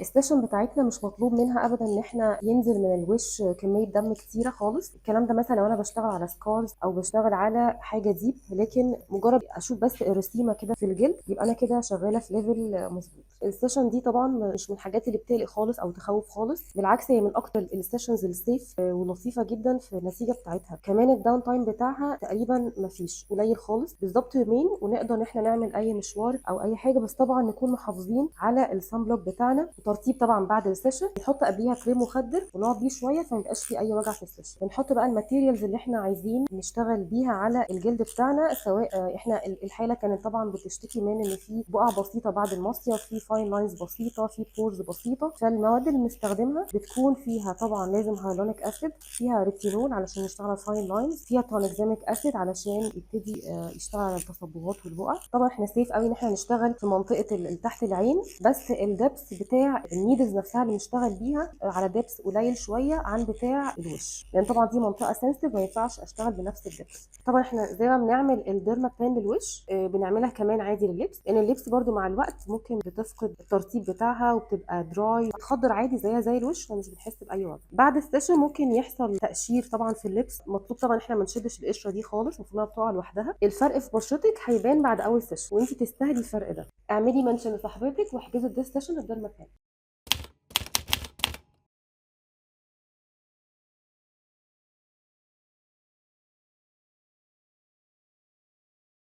ال session بتاعتنا مش مطلوب منها ابدا ان احنا ينزل من الوش كمية دم كتيرة خالص. الكلام ده مثلا لو انا بشتغل على scars او بشتغل على حاجة deep، لكن مجرد اشوف بس erythema كده في الجلد يبقى انا كده شغالة في level مظبوط. ال session دي طبعا مش من الحاجات اللي بتقلق خالص او تخوف خالص، بالعكس هي من اكتر ال sessions ال safe ولطيفة جدا في النتيجة بتاعتها. كمان ال down time بتاعها تقريبا مفيش، قليل خالص، بالظبط يومين ونقدر ان احنا نعمل اي مشوار او اي حاجه. بس طبعا نكون محافظين على ال sun block بتاعنا وترطيب طبعا بعد ال session. نحط قبليها كريم مخدر ونقعد بيه شوية فما يبقاش فيه اي وجع في ال session. بنحط بقى ال materials اللي احنا عايزين نشتغل بيها على الجلد بتاعنا، سواء احنا الحالة كانت طبعا بتشتكي من ان في بقع بسيطة بعد المصيف، في fine lines بسيطه، في pores بسيطه. فالمواد اللي بنستخدمها بتكون فيها طبعا لازم hyaluronic acid، فيها ريتينول علشان يشتغل على fine lines، فيها tranexamic acid علشان يبتدي يشتغل على التصبغات والبقع. طبعا احنا safe قوي ان احنا نشتغل في منطقة تحت العين، بس ال depth بتاع ال needles نفسها اللي بنشتغل بيها على depth قليل شوية عن بتاع الوش، لان طبعا دي منطقة sensitive ما ينفعش اشتغل بنفس ال depth. طبعا احنا زي ما بنعمل ال derma pen للوش بنعملها كمان عادي لل lips، لان ال lips برده مع الوقت ممكن بتفقد الترطيب بتاعها وبتبقى dry، بتخدر عادي زيها زي الوش فمش بنحس باي وجع. بعد ال session ممكن يحصل تقشير طبعا في ال lips، مطلوب طبعا احنا ما نشدش القشرة دي خالص، المفروض انها بتقع لوحدها. الفرق في بشرتك هيبان بعد اول session وانت تستاهلي الفرق ده. اعملي mention لصاحبتك واحجزي this session ال derma pen.